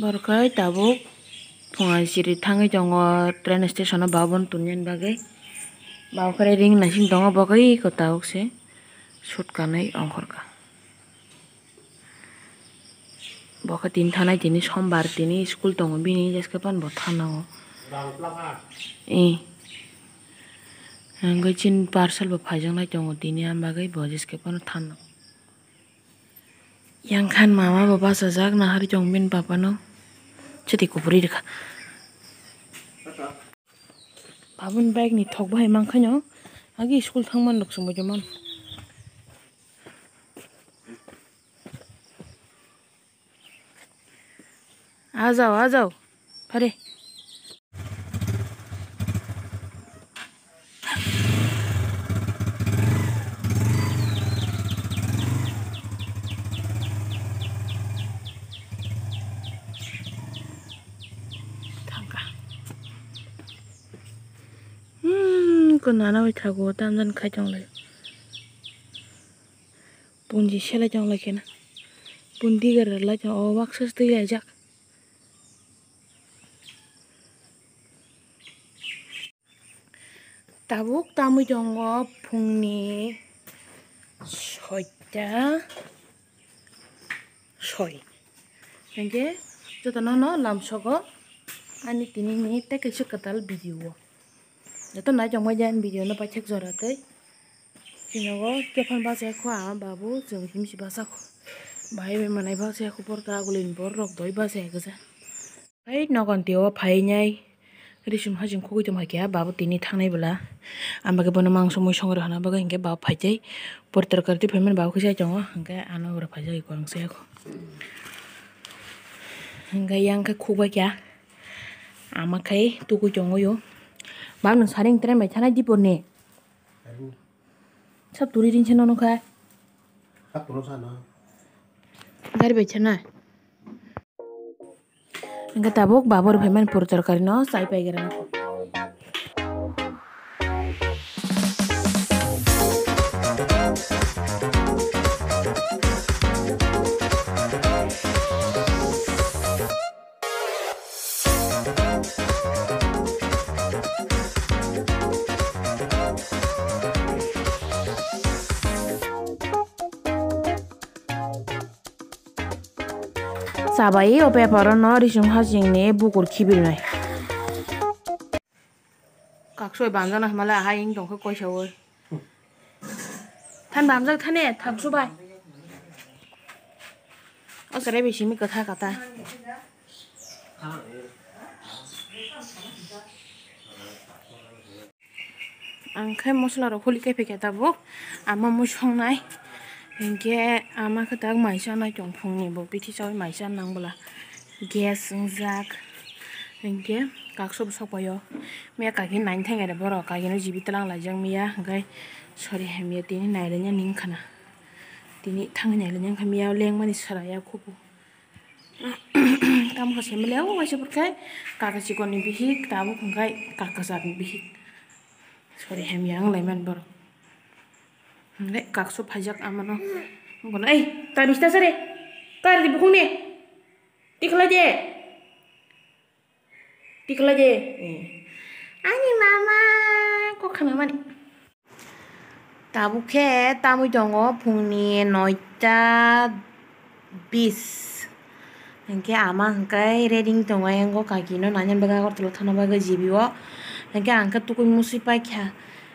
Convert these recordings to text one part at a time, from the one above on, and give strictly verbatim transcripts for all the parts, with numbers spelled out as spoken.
Borok khe tabuk phunga siri thangwi tongo train station o, babon tongna bagwi. Babo khe ring naising tongo, bo khe eko tabuk se sut kanwi ongkhorkha. Bo khe tini thanai, tini sombar, tini school tongo bini, jeske phano bo thana o. Eh. Hwnkhe chini parcel bo phaijaknai tongo tini, am bagwi bo jeske phano thana o. Yang khan mama bo bachajak, nahar chong bini papa no. Chati kupuri rikha. Babuni bike ni thok bahai mankhaino, agi school thangmani rok chumui tongmani. Ajao, ajao. Phare. Thangkha. Hmm, ko nana bai thago, tamjani khai tonglai. Punji selai tonglai kheno. Pundi gara lai tong, o baksa twi laijak. Tabuk tamwi tongo phungni soita soi. Hinkhe jotono no lamsogo ani tinini tei kaisa kwtal video o. Joto nai tongbai di ani video no paithak jora tei. Chini nogo tephano bachai kho ama babu, chwng himsi bachakho. Bahai bai manai bachai kho, porda agulini borok doi bachai khe. Hai nogon tio phainai risum hajing khugui tongma khe, babu tini thangnai bwla. Ama khe bono mangso mui songwi rwna bagwi hinkhe babu phaitei. Por torkar twi phaimani babu khe sai tongo, hinkhe ano ura phaijak iko ang sai kho. Hinkhe yang khe khugbai kha. Ama khai tukui tongwi o. Bab nwng saring tren bai thanai dipor ni. Sab turi ring se nono khai. Gari bai thanai. Hinkhe tabuk babur phaimani pur torkari no chai pai gira. Chabai o paper o no rising hajing ni bukur khibirnai. Kaksoi banjana hwnmale ahai wng tongkha koisaui. Than bamjak thane thaksu bai. O chwrai bai simi kwtha kata. Ang khe mosola rok holi khe phaikha tabuk ama mui songnai. Hinkhe ama khe tak mai chanai tong phungni bo bithi chaui mai cha nang bwla. Gas wngjak. Hinkhe kakso bwsok bai o. Miya kaki nine thang ere borok kaki no jibi twlang laijak miya. Hinkhe sori hamya tini nailaina ning khana. Tini thangwi nailaina wngkha miya lengmani sara ya khupu. Tamo khe semi le o waisa pore khe kaka chikon ni bihik tabuk hinkhe kaka kwchar ni bihik. Sori hamya wng laimani borok. Hinkhe kakso phaijak amano. Bono, ei, ta bista sere. Kar di bukung ni. Tikla je. Tikla je. Ani mama kok khana mani. Tabuk khe tamwi tongo phungni noita bis. Hinkhe ama hinkhe ready wng tongo, ayang o kaki no nainan bagwi Agartala thana bagwi G B o. Hinkhe ang khe tukui musui paikha,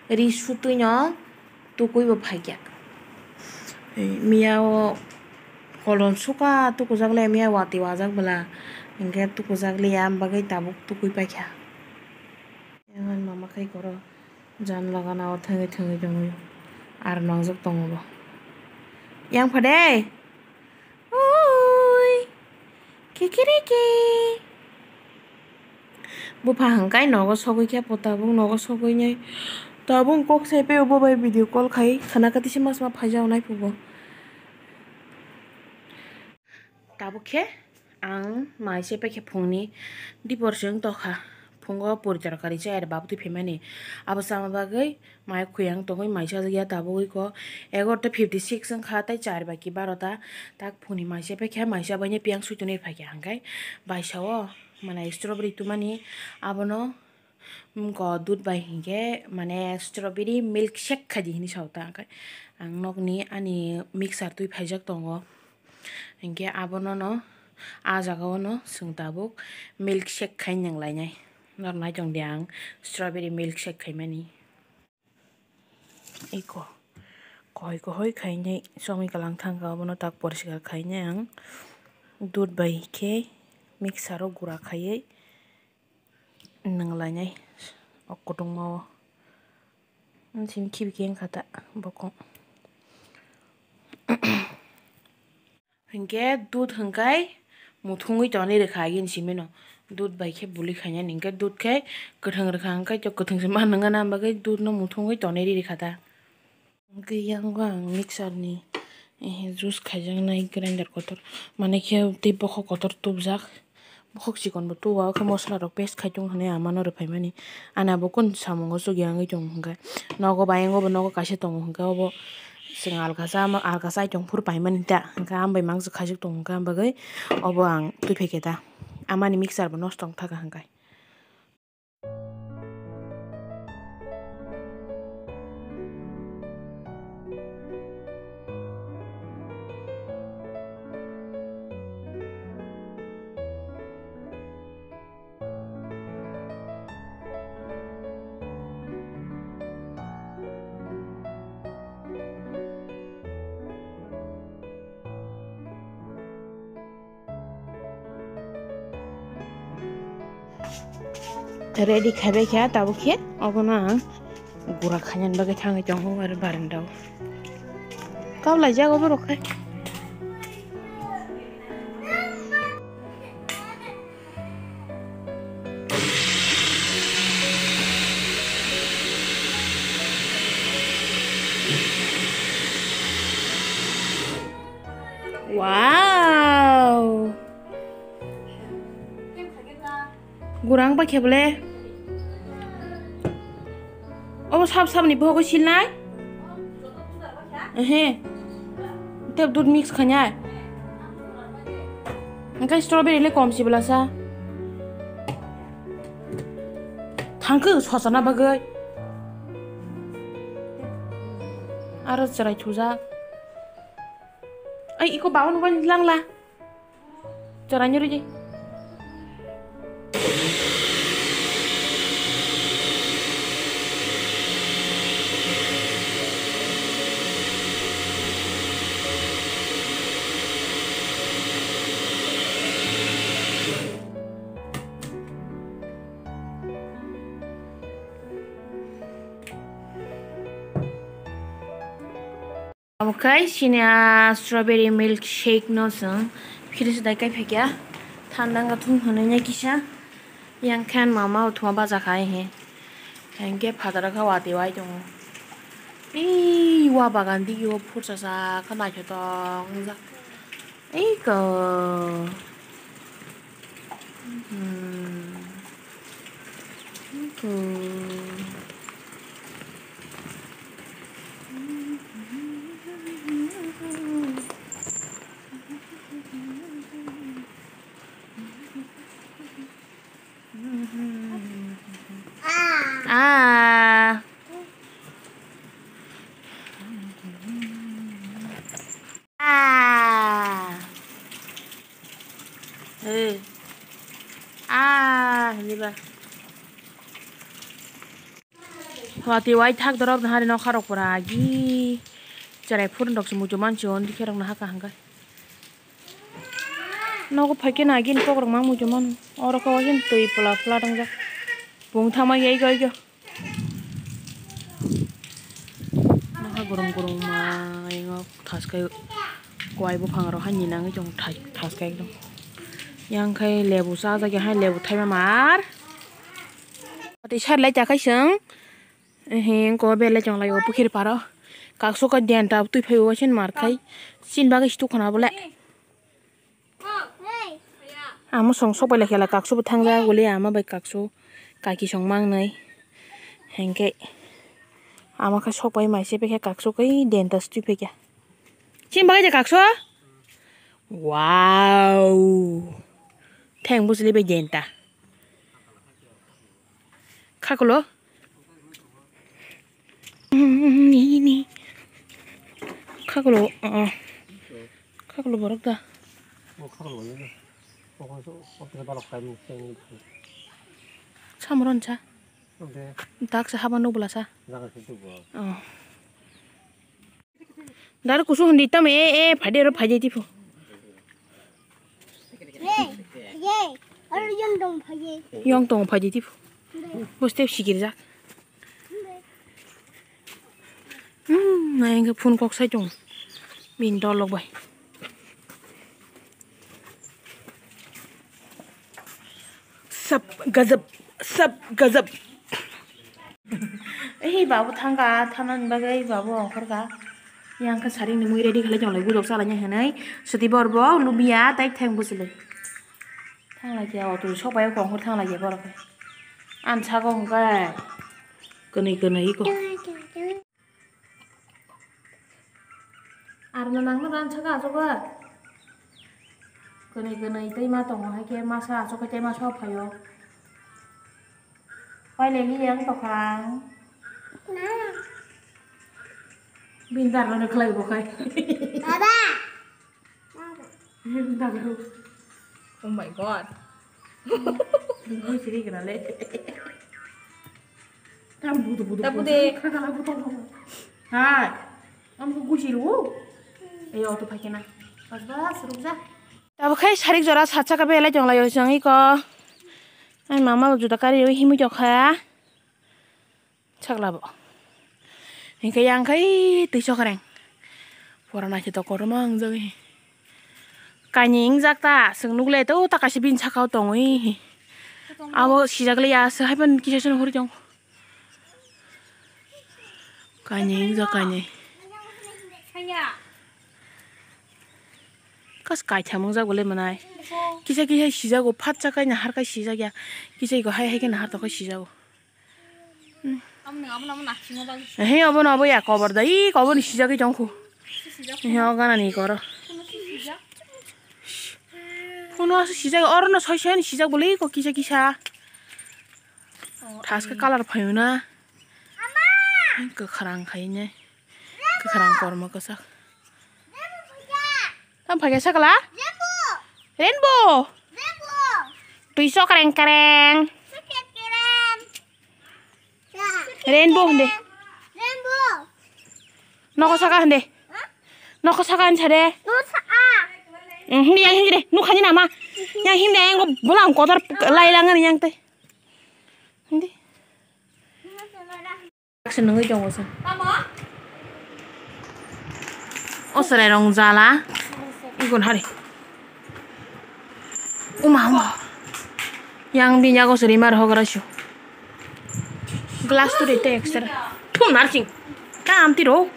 ri sutui no tukui bo phaikha. Miya o kolom suka tukujak le, miya watwi wajak bwla, hinkhe tukujak liya, am bagwi tabuk tukui paikha. Yang ani mama khai koro janla gana o thangwi thangwi tongwi ar nangjak tongo bo. Yang pha de. Ui. Kikiriki. Bupha hwnkhai nogo sogwi khe po tabuk nogo sogwi nai. Tabuk kok sai pe bo bai video call khai khana kati se mas ma phaijak nai phugo. Tabuk khe ang mai se paikha phungni dipor se wng tokha. Phungo puri torkari chai aro babo twi phaimani. Abo chama bagwi mai khuyang tongwi mai chajak ya tabugwi kho. Egarota fifty six wngkha tei char bai ki barota. Tak phungni mai se paikha, mai se abaino piyang sui tongwi phaikha hwnkhe baisa o mane strawberry tumani abono, mm, ko dudh bai hinkhe mane strawberry milk shake khaidi hinwi sao ta hwnkhe ang nokni ani mixer twi phaijak tongo. Hinkhe abono no, ah jaga o no chwng tabuk milk shake khai nang lainai. Norok nai tong di ang strawberry milk shake khaimani. Iko koi kohoi khainai chomwi kalang thangkha, obono tak poriskar khainai ang. Dudh bai khe mixer o gura khaiwi nang lainai o kwtwngma o. Simi khibi khe wngkha ta bokong. Hinkhe dudh hwnkhe muthungwi tonwi rwkha agini simino. Dudh bai khe buli khainani hinkhe dudh khe kwthwng rwkha, hinkhe to kwthwng se ma nwngnani bagwi dudh no muthungwi tonwi ri rwkha ta. Hinkhe yang ang mixer ni, eh, juice khaijaknai grinder kotor, mane khe tei bokhok kotor tubjak. Bokhok chikon bo tubu, o khe mosola rok paste khai tongo hinwi ama no rwphaimani. Ani abo kunu samung o chukya wngwi tongo hinkhe. Nogo bayang o bo nogo kaisa tongo hinkhe obo chwng alkasa, alkasa item phuru paimani ta hinkhe, ambai mangsa khaijak tongo hinkhe, am bagwi obo ang twi phaikhe ta. Amani mixer bo nosto wng thaka hinkhe. Ready khaibai kha tabuk khe, obono ang gura khainani bagwi thangwi tongo aro baranda o. Kau laijak obo rok khai. Wow. Gurang ba khe bole. Obo sap sap ni bohogo silnai. Ehe. Tei dudh mix khainai. Hwnkhe strawberry le kom si bwlasa. Thangkhe sochana bagwi. Aro chwrai thujak. Ai, iko bawan wan langla. Chwraino ridi. Omo khe chini a strawberry milk shake no chwng fridge dai kai phaikha, thanda wngkha thung hwnwi nai kisa, yang khe ani mama o thuma baja khai he, hinkhe phataro khe watwi wai tongo. Ee, wa bagan dige o phurchajak khe naithotok wngjak. Eiko. Hmm. Eiko. Ah. Ah. Eh. Ah, hinwi ba. Watwi wai thak dorop na hari nokha rok pura agi. Cherai phurun rok se muitu mansi o, ondi khe rok na haka hangkhe. Nogo phaikhe na agini kokrok ma muitu mano. Oro khe waisa twi pla pla tongjak. Bung thangma ya igo igo. Nokha gurung gurung ma ingo thaskai kwai buphang rok hai ninangwi tong thai thaskai ekdom. Yang khai lebu chajak ya hai lebu thaima mar. Tei sar lai chakhai chwng. Ehe, ko belai chonglai o pukhiri paro. Kaksu ka diyan ta twi phai o waisa mar khai. Chin bagwi stu khana bole. Amo song sok bai lai khe la kaksu bo thang jak bole ama bai kaksu. Kaki song mangnai. Hengke ama khe sok pai mai se, bikhe kaksu kai denta stui phaikha. Chini bagwi de kaksu? Wow. Theng bwsli bai denta. Khakulo. Ni, ni. Khakulo, uh, khakulo borok da. Samuron sa. Dak sa haba nubla sa. Oh. Dar kusung hindi tam e, e, phai de ro phai de tipo. Yong tong phai de tipo. Bo step sikir jak. Hmm, na engke phone kok sai tong. Bin dol lok bai. Sab gazab, sab gazab. Ei babu thangka, thanani bagwi babu ongkhorka. Yang khe saring ni mui ready khlai tonglai, gujok chalai hinwi. Swtwi bor bo lubiya, tai theng bwswlwi. Thanglai khe auto sobai khe ongkhor thanglai khe borok khe. Ang saka hwnkhe kwnwi kwnwi iko. Arno nangno ran saka aswk ba? Kwnwi kwnwi tei ma tongo hai khe masa aswk khe tei masa phaio. Pailai li yang tokha. Bini darno khlai bo khai. Baba. Oh my god. Gui siri kena le. Tam budu budu. Tapu de. Khagala budu budu. Hai. Am ko gui siri wo. Ei auto phai kena. Bas bas ruk ja. Tabo khai sarik jora sacha ka belai jong lai jong iko. Ai mama juda kari himi jokha. Sakla bo. Hinkhe yang khai twi sokreng. Pora naithotok kotorma wngjagwi. Kainwi wngjak ta, chwng nuklai to ta kaisa bini sakao tongwi. Abo sijak liya, aswk hai phano kisa sano hori tong. Kainwi wngjak kainwi. Kas kaitham wngjak bolai mwnai. Kisa kisa sijago, phatsa kai nahar kai sijak ya. Kisa iko hai hai khe nahar tokhai sijago. He, obo no obo ya kobor da, i kobor ni sijagwi tongkhu. He, o gana ni koro. Kono aswk sijak, oro no soi soi ni sijak bwlwi ko kisa kisa. Thaske colour phaio na. Kwkhwrang khai ne. Kwkhwrang kormo kwchak. Tam phaikha sakala? Rainbow. Rainbow. Twi sokreng kreng. Rainbow hwnde. Rainbow. Nokho saka hwnde. Nokho saka hwnsa de. Nokho saka. Hindi yang hindi de. Nukhani nama. Yang hindi yang bolang kotor lai langani yang tei. Hindi. Action nungui tongo se. O chwrai rong jala. Igun hari. Uma, uma. Yang bini yago se rimar hogra sio. Glass to rite extra. Thu narsing. Kam tiro.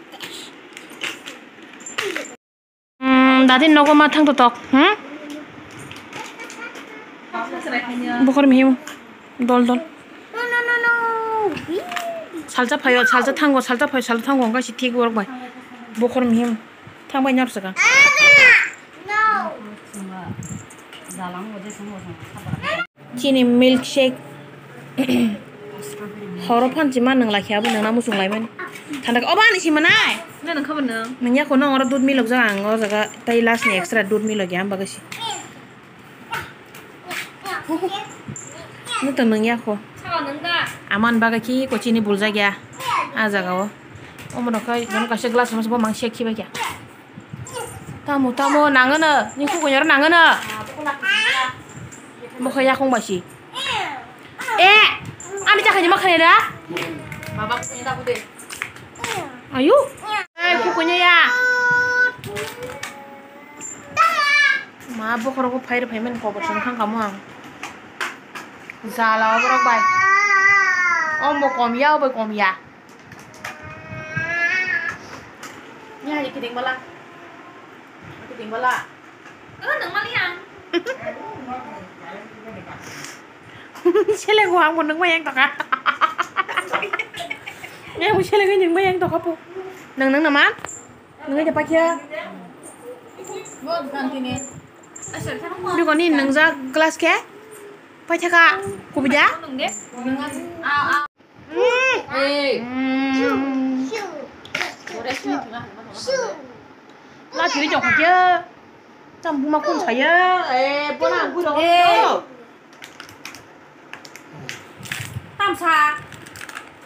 Hmm, dati nogo ma thang to tok. Hmm? Bukhor mihim dol dol. Salsa phayo, salsa thango, salsa phayo, salsa thango, wngkha si thik borok bai. Bukhor mihim thang bai nyor saka. Chini milkshake. Horo phan chima nang lakhi abo nang namu chung lai mani. Thanda obo ani sima nai. Nang nang khabar nang. Nang ya kono oro dud milok jaga ang o jaga tai last ni extra dud milok ya amba gasi. Nang to nang ya ko. Aman baga ki ko chini bul jaga ya. A jaga o. Omo no kai jon kaisa glass mas bo mang shake khibai kya. Tamo, tamo, nangono. Ni kukunyaro nangono. Bokha yakung basi. Eh, ani jakhani makhani da? Ayu. Eh, kukunya ya. Ma bokhorok phair phaiman kobor song thang kamo ang. Jala oborok bai. Ombo kom ya, obo kom ya. Ni hai kiting bala. Kiting bala. Oh, nang mali ang. Seleng o, ang bo nung bai yang tokha. Yang bo seleng o, nung bai yang tokha po. Nung nung naman? Nung aja pakya. Bigoni nung ja class ke? Paithaka kubida? Lathi jok khe. Tam buma kun saya. Eh, bona ang bui rok. Tamsa.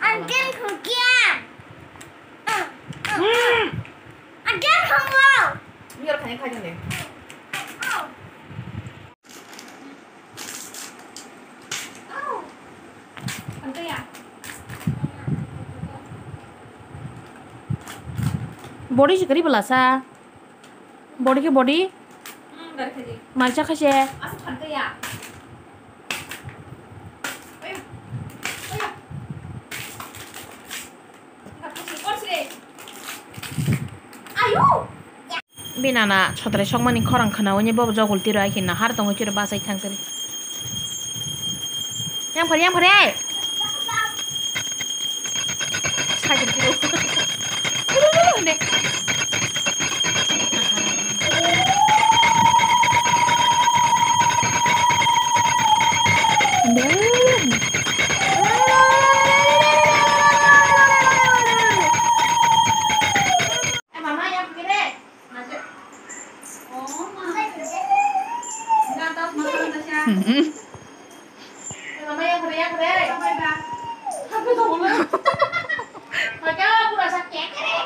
Again khukia. Again khukia. Biar kanya kanya deh. Body se kari belasa. Body ke body. Marcha khaise. Binana sotrai sokmani khorang khwnaui bobo jogol tiro, ai khe nahar tongwi tiro bachai thang tiri. Yang phari, yang phari. Sakit tiro.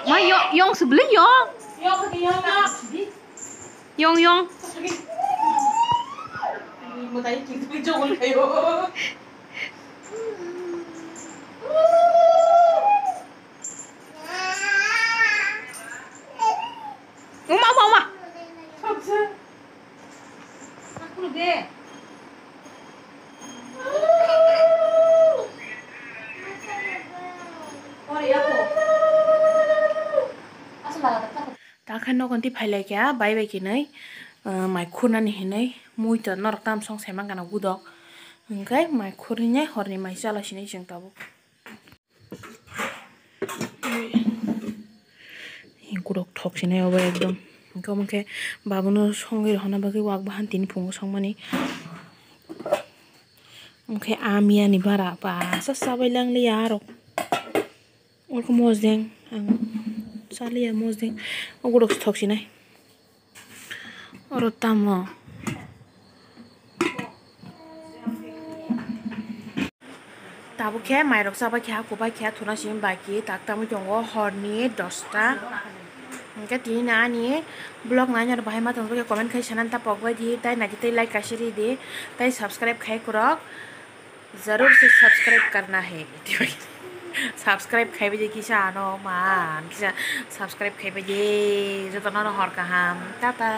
Ma, yong, yong se bwlwi yong. Yong, yong. Uma, uma, uma. Takhe nogo twi phailaikha bai bai khinwi, ah, mai khurnani hinwi mui to norok tam song saimang gana gudok hwnkhe mai khurwi horni mai chala sinai chwng tabuk. Gurok thok sinai obo ekdom. Hwnkhe omo khe babono songwi rohorna bagwi wak bahan tini phungo songmani. Omo khe a miyani bara ba sa chabai langliya arok. Orkho mosdeng ang chaliya mosdeng. O gurok thok sinai. Oro tamo. Tabuk khe mairok chabai khe, kubai khe, thuna simi baki tak tamo tongo horni dosta. Hwnkhe tini ani vlog nainani bahai ma tongkhe comment khai sanani ta pok bai di, tai naidi tei like kaisa ri di, tai subscribe khai kwrwk. जरूर से सब्सक्राइब करना है। Subscribe khai bai di kisa ano man kisa subscribe khai bai di jotono no hor kaham tata.